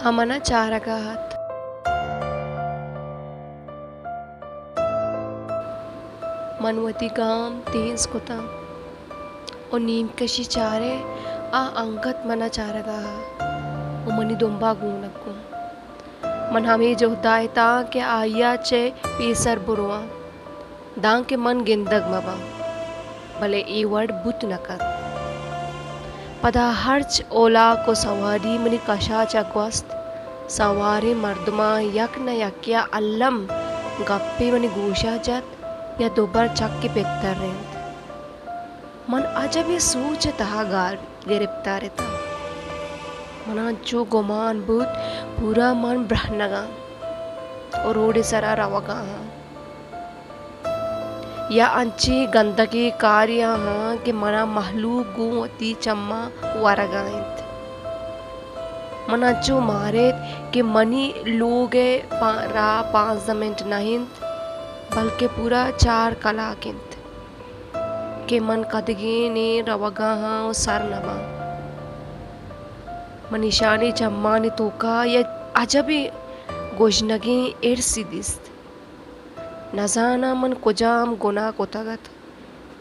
آ من ءَ چارگ ءَ اَت۔ من وتی گام تیز کتاں ءُ نیمکشی چارے، آ انگت من ءَ چارگ ءَ اَت ءُ منی دمب ءَ گونگ کت۔ من ہمے جہد ءَ اتاں کہ آئی ءَ چہ پیسر برواں، دانکہ من گندگ مہ باں، بلے اے وڑ بوت نہ کنت۔ پدا ہرچ اولاک ءُ سواری منی کش ءَ چہ گوست، سواریں مردماں یک نہ یکے ءَ الم گپے منی گوش ءَ جت یا دوبر چک ءَ پترینت۔ من عجبیں سوچ ءِ تہا گار گرپتار اتاں۔ من ءَ انچو گمان بوت پورا من برہنگ آں ءُ روڈ ءِ سرا روگ ءَ آں یا انچیں گندگیں کارے ءَ آں کہ من ءَ مہلوک گوں وتی چماں ورگ ءَ انت۔ من انچو ماریت کہ منی لوگ ءِ پا-، راہ پانزدہ منٹ نہ انت، بلکہ پورا چار کلاک انت۔ کہ من کدگینے روگ ءَ آں ءُ سر نہ باں۔ من ایشانی چمانی توک ءَ یک عجبیں گژنگیں ارسے دیست۔ نزاناں من کجام گناہ کتگ اَت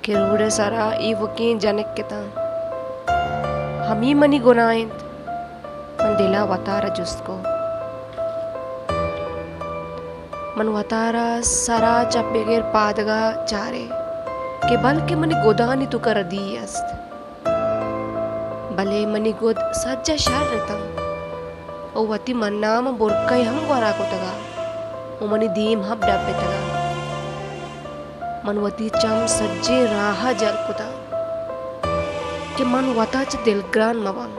کہ روڈ ءِ سرا ایوکیں جنک اتاں۔ ہمے منی گناہ انت۔ من دل ءَ وتارا جست کت۔ من وتارا سرا چہ پگر پادگا چارے کہ بلکہ منی گدانی توکا ردی است۔ بلے منی گد سجہ شر اتاں ءُ وتی منام ءَ برکئے ہم گورا کتگا ءُ منی دیم ہم ڈبتگا۔ من وتی چم سجیں راہ ءَ جر کتاں کہ من وتا چہ دلگران مہ باں۔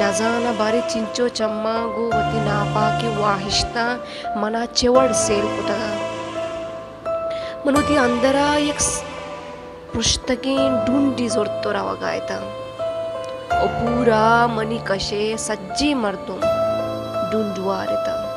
نزاناں باریں چنچو چماں گوں وتی ناپاکیں واہشتاں منا چہ وڑ سیل کتگ۔ من وتی اندر ءَ یک س-، پرشتگیں ڈونڈے زرت ءُ روگ ءَ اتاں ءُ پورا منی کش ءِ سجیں مردم ڈونڈوار اتاں۔